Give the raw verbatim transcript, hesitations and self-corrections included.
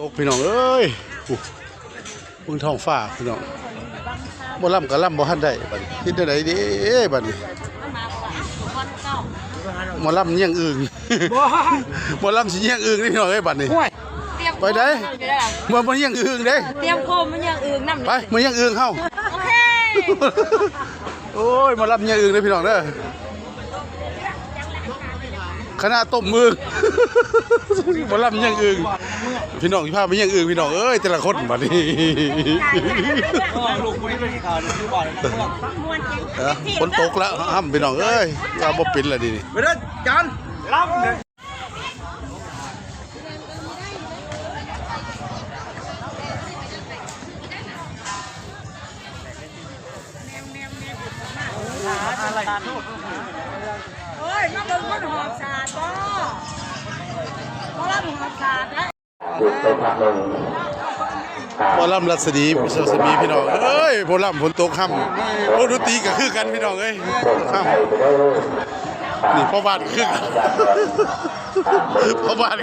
ตกพี่น้องเอ้ย โอ้ เบิ่งท้องฟ้าพี่น้อง หมอลำก็ลำบ่ทันได้บัดนี้ เฮ็ดแนวใดเด้บัดนี้ หมอลำเยียงอึ่ง บ่ หมอลำสิเยียงอึ่งนี่พี่น้องเอ้ยบัดนี้ โอ้ย ไปเด้ เตรียมโคมมาอยู่แล้วล่ะ บ่ บ่เยียงอึ่งเด้ เตรียมโคมมาเยียงอึ่งนำ ไป มาเยียงอึ่งเฮา โอเค โอ้ย หมอลำเยียงอึ่งเด้อพี่น้องเด้อ คณะต้มอึ่ง หมอลำเยียงอึ่ง พี่น้องสิพาไปเยียงอึ่งพี่น้องเอ้ย แต่ละคนบัดนี้ เออ ฝนตกแล้ว ห้ำพี่น้องเอ้ย ว่าบ่เป็นละดิ ไปเด้อจาน โอ้ย มาเบิ่งคนหอบสาดบ่ หมอลำหอบสาดนะ หมอลำรัศมี รัศมีพี่น้องเอ้ย หมอลำฝนตกค่ำ โอ้ ดนตรีก็คือกันพี่น้องเอ้ย ค่ำ นี่พ่อบ้านก็คือกัน พ่อบ้าน